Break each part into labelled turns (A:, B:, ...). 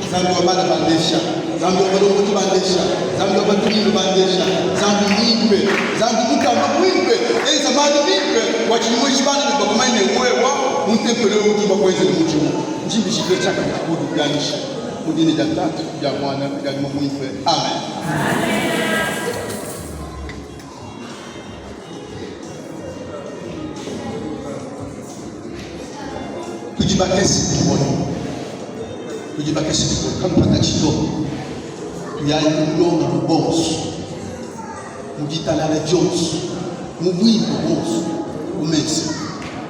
A: Nzambi wa bana bandesha, Nzambi wa balombodi bandesha, Nzambi wa batumibue bandesha, Nzambi muimpe, Nzambi mutamba buimpe, enza malu mimpe bua tshidimuishi bana betu bakumanye ne wewa mu ntempelo eu udi bakuenzele mudimu. Ndi mbijikila tshiakabidi kudi bianyisha mu dina dia Tatu, dia Muana, dia Nyuma Muimpe. Amen. Tudi bakese bikole, tudi bakese bikole, kanupatatshi to. Tuyayi kulonga mu bonso, mu ditalala dionso, mu buimpe buonso ku mesa.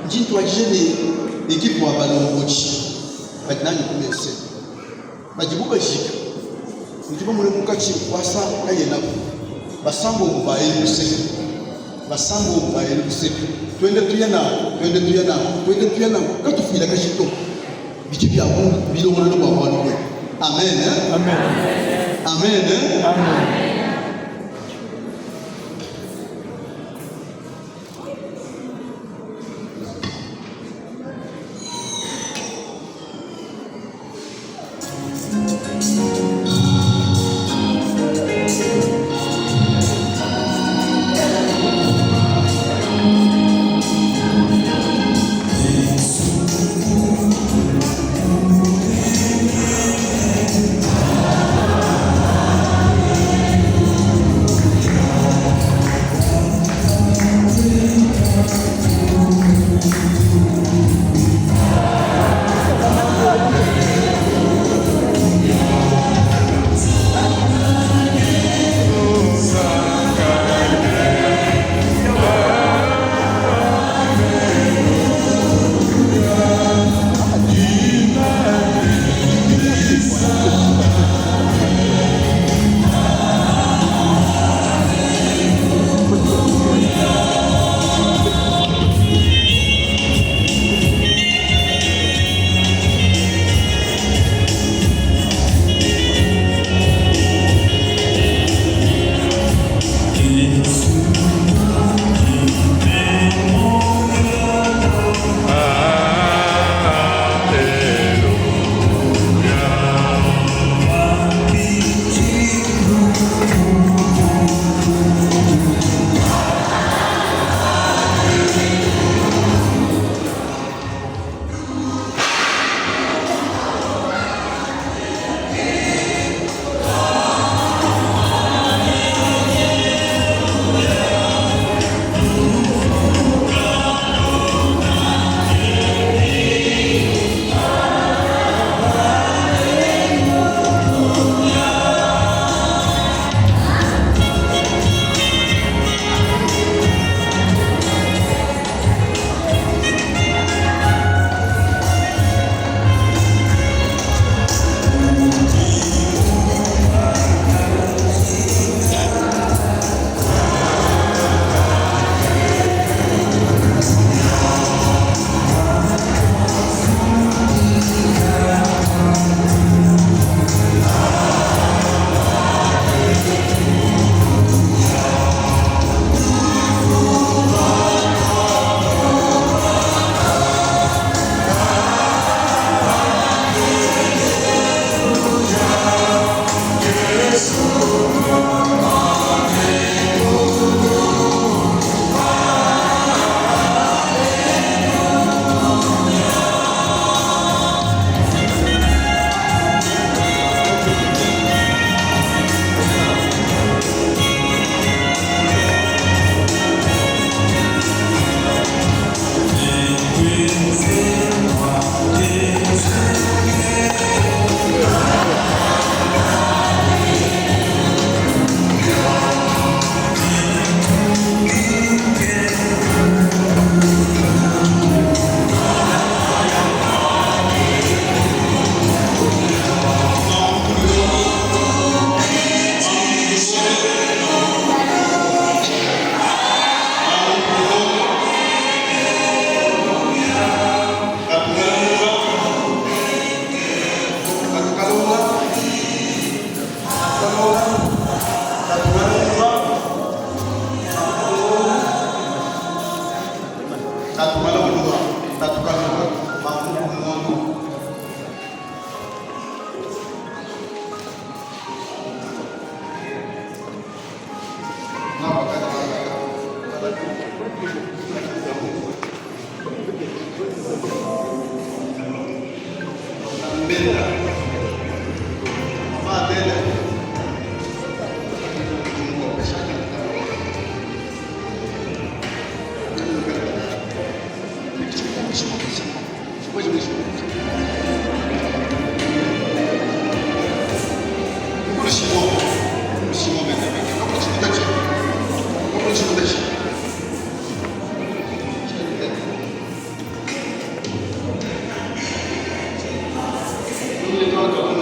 A: Ndi ntuadija ne ekipe wa balombodi badi nanyi ku mesa. Padibu bajika, nudi bamone munkatshi nkuasa kayenaku. Basambombo ba elu luseke, basambombo ba elu luseke, tuende tuya nabu, tuende tuya nabu, tuende tuya nabu, katufuilakaji to. Bidi bia bungi bilongolola bua bualu buetu. Amen.
B: Amen.
A: Amen.
B: Amen. Il est encore.